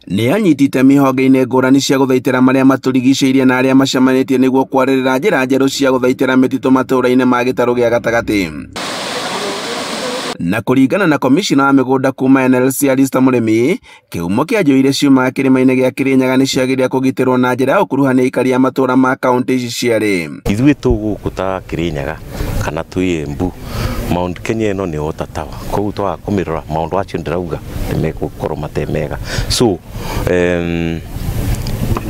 Nĩ anyiti itemi honge-inĩ ngũrani cia gũthaitĩra marĩa matũrigicĩirie na arĩa macemanĩtie nĩguo kwarĩrĩra njĩra njerũ cia gũthaitĩra mĩtitũ matũũra-inĩ ma gĩtarũ gĩa gatagatĩ. Na kũringana na komishona wa mĩgũnda kuma NLC Alistair Mũrĩmi, kĩhumo kĩa njũĩ iria ciumaga kĩrĩma-inĩ gĩa Kĩrĩnyaga nĩ ciagĩrĩire kũgitĩrwo na njĩra ya ũkuruhania aikari a matũũra ma kaũntĩ ici cierĩ. Ithuĩ tũ gũkũ ta Kĩrĩnyaga kana twĩ Embu, Mount Kenya ĩno nĩ water tower, koguo twaga kũmĩrora maũndũ acio ndĩrauga nĩ megũkorwo mate mega. So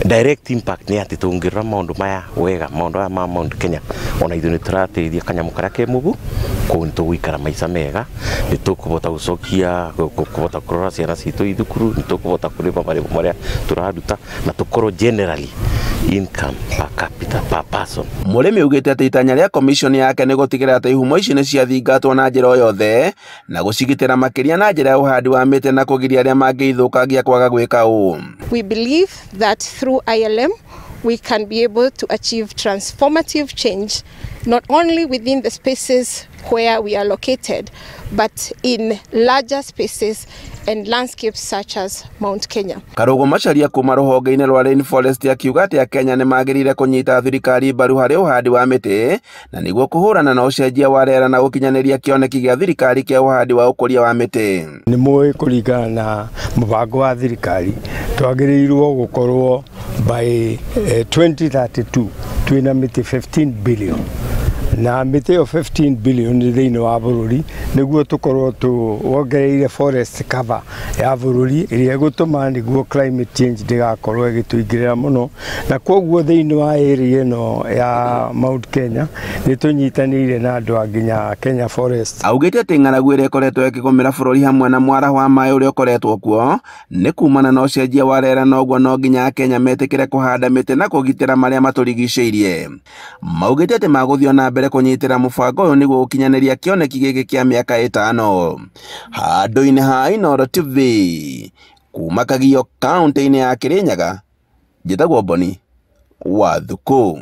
direct impact nĩ atĩ tũngĩrora maũndũ maya wega, maũndũ maya ma Mount Kenya, ona ithuĩ nĩ tũrateithia kanyamũ karĩa ke mũbu, koguo nĩ tũgũikara maica mega, nĩ tũkũhota gũcokia kũhota kũrora ciana citũ ithukuru, nĩ tũkũhota kũrĩma marĩmo marĩa tũraruta na tũkorwo generally income per capita per person. Mũrĩmi augĩte atĩ itanya rĩa komishoni yake nĩ gũtigĩrĩra atĩ ihumo ici nĩ ciathingatwo na njĩra o yothe na gũcigitĩra makĩria na njĩra ya ũhandi wa mĩtĩ na kũgiria arĩa mangĩithũkangia kwaga gwĩka ũũ. We believe that through ILM, we can be able to achieve transformative change, not only within the spaces where we are located, but in larger spaces and landscapes such as Mount Kenya. Karũgũ Macharia kuma rũhonge-inĩ rwa Rainforest akiuga atĩ Akenya nĩ magĩrĩire kũnyita thirikari mbaru harĩ ũhandi wa mĩtĩ na nĩguo kũhũrana na ũcenjia wa rĩera na gũkinyanĩria kĩoneki gĩa thirikari kĩa ũhandi wa ũkũria wa mĩtĩ. Nĩ mũĩ kũringana na mũbango wa thirikari twagĩrĩirwo gũkorwo by 2032 twĩna mĩtĩ 15 billion, na mĩtĩ ĩyo 15 billion thĩinĩ wa bũrũri nĩguo tũkorwo tuongereire forest cover ya bũrũri ĩrĩa ĩgũtũma nĩguo climate change ndĩgakorwo ĩgĩtũingĩrĩra mũno. Na koguo thĩinĩ wa area ĩno ya Mount Kenya nĩ tũnyitanĩire na andũ a nginya Kenya Forest. Augĩte atĩ ng'aragu ĩrĩa ĩkoretwo ĩkĩgũmĩra bũrũri hamwe na mwaraho wa maĩ ũrĩa ũkoretwo kuo nĩ kumana na ũcenjia wa rĩera, na ũguo no nginya Akenya metĩkĩre kũhanda mĩtĩ na kũgitĩra marĩa matũrigicĩirie. Maugĩte atĩ magũthiĩ na mbere kũnyitĩra mũbango ũyũ nĩguo gũkinyanĩria kĩoneki gĩkĩ kĩa mĩaka 5. Handũ-inĩ ha Inooro TV kuma Kagio kaũntĩ-inĩ ya Kĩrĩnyaga, njĩtagwo Boni wa Thukũ.